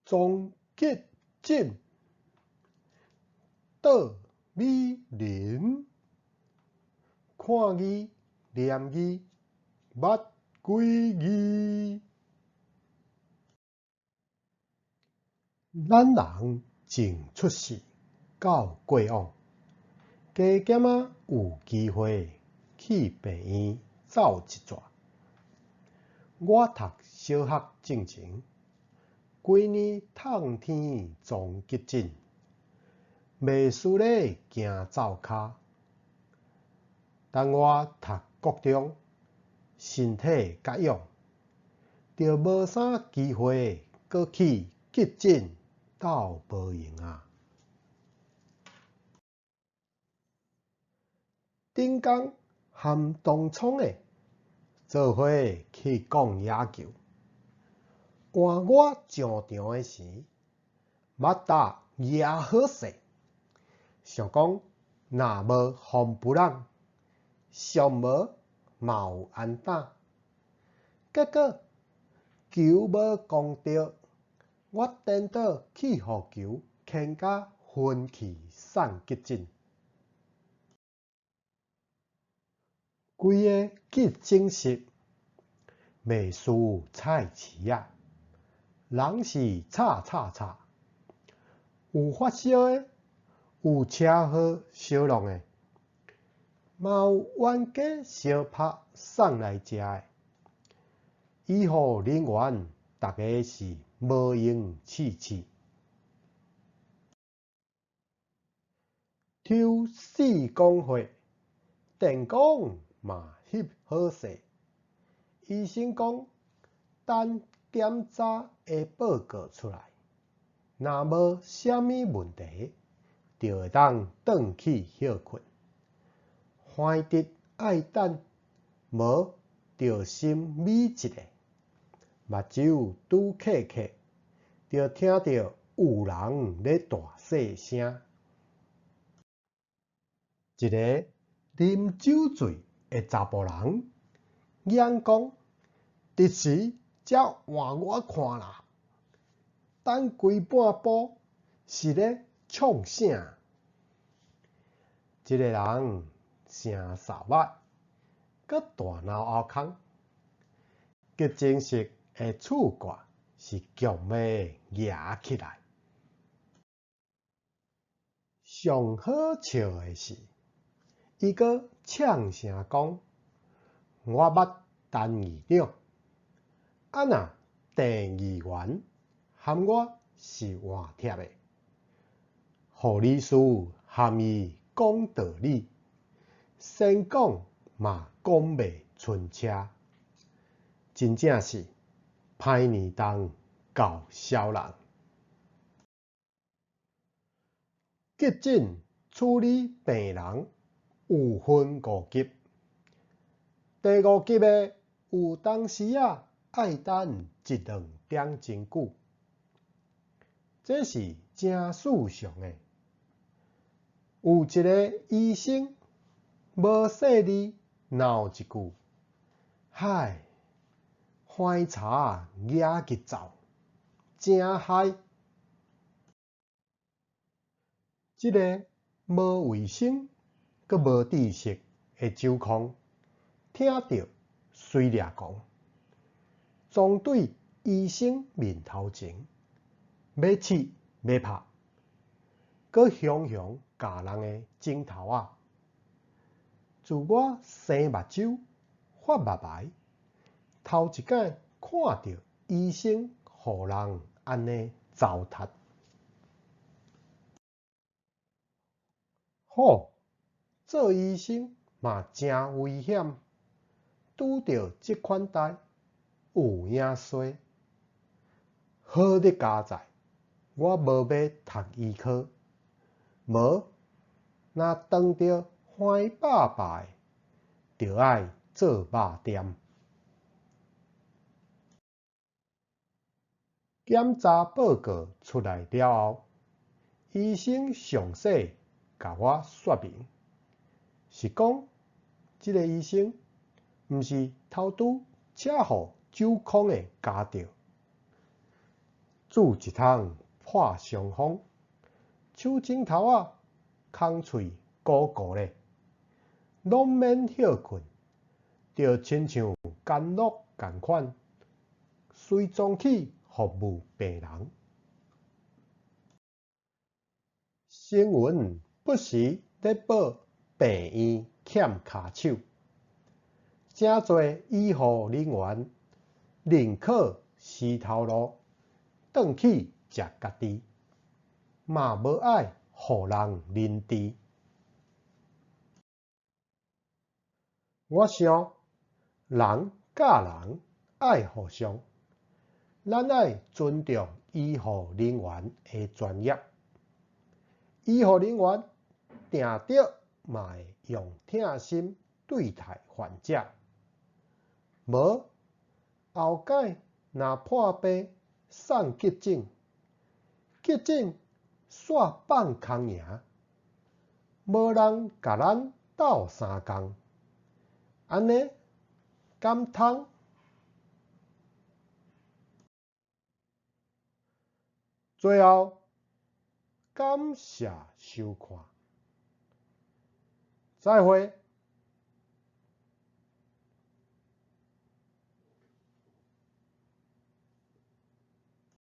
莊吉診，倒美人，看字念字，捌幾字。咱人從出世到過往，加減仔有機會去病院走一逝。我讀小學進前，規年透天撞急診，袂輸咧行灶跤。等我讀國中，身體較勇，就無啥機會閣去急診鬥無閒矣。頂工含同窗的做伙去講野球，換我上場的時，腹罩攑好勢，想講若無風布朗，上無嘛有安打。結果球無摃著，我顛倒去予球牽甲昏去送急診。規個急診室袂輸菜市仔，人是吵吵吵，有發燒的，有車禍相弄的，嘛有冤家相拍送來遮的。醫護人員逐个是無閒試試。抽四管血，電光嘛翕好勢。醫生講，等檢查的報告出來，若無啥物問題，就會當轉去歇睏。橫直愛等，無就先眯一下，目睭拄瞌瞌，就聽著有人咧大細聲。一个啉酒醉的查埔人，嚷講：這時才換我看啦！等規半晡是咧創啥？這个人誠掃目，閣大腦後空。急診室的厝蓋是強欲夯起來。上好笑的是，伊閣嗆聲講：我捌陳議長，啊若鄭議員含我是換帖的，護理師含伊講道理，先講嘛講袂伸車，真正是歹年冬厚痟人。急診處理病人有分五級，第五級的有當時仔愛等一兩點鐘久，這是誠事常的。有一个醫生無細膩鬧一句：唉，番柴夯去走，誠害！這个無衛生閣無知識的酒空，聽著隨掠狂，撞對醫生面頭前，欲試欲拍，閣雄雄咬人的指頭仔。自我生目睭、發目眉，頭一擺看著醫生予人按呢糟蹋。吼，做醫生嘛誠危險，拄著這款代有影衰。好你佳哉，我無欲讀醫科，無若當著歡饱飽的，就愛做肉店。檢查報告出來了後，醫生詳細共我說明，是講這个醫生毋是頭拄車禍酒空的家著，煮一桶破傷風，手指頭仔空喙鼓鼓咧，攏免歇睏，就親像監獄仝款，隨裝去服務病人。新聞不時咧報病院欠跤手，誠濟醫護人員寧可死頭路，轉去食家己，嘛無愛予人認知。我想，人佮人愛互相，咱愛尊重醫護人員的專業。醫護人員定著嘛會用疼心對待患者，無後擺若破病送急診，急診煞放空營，無人共咱鬥相共，按呢敢通？最後，感謝收看，再會。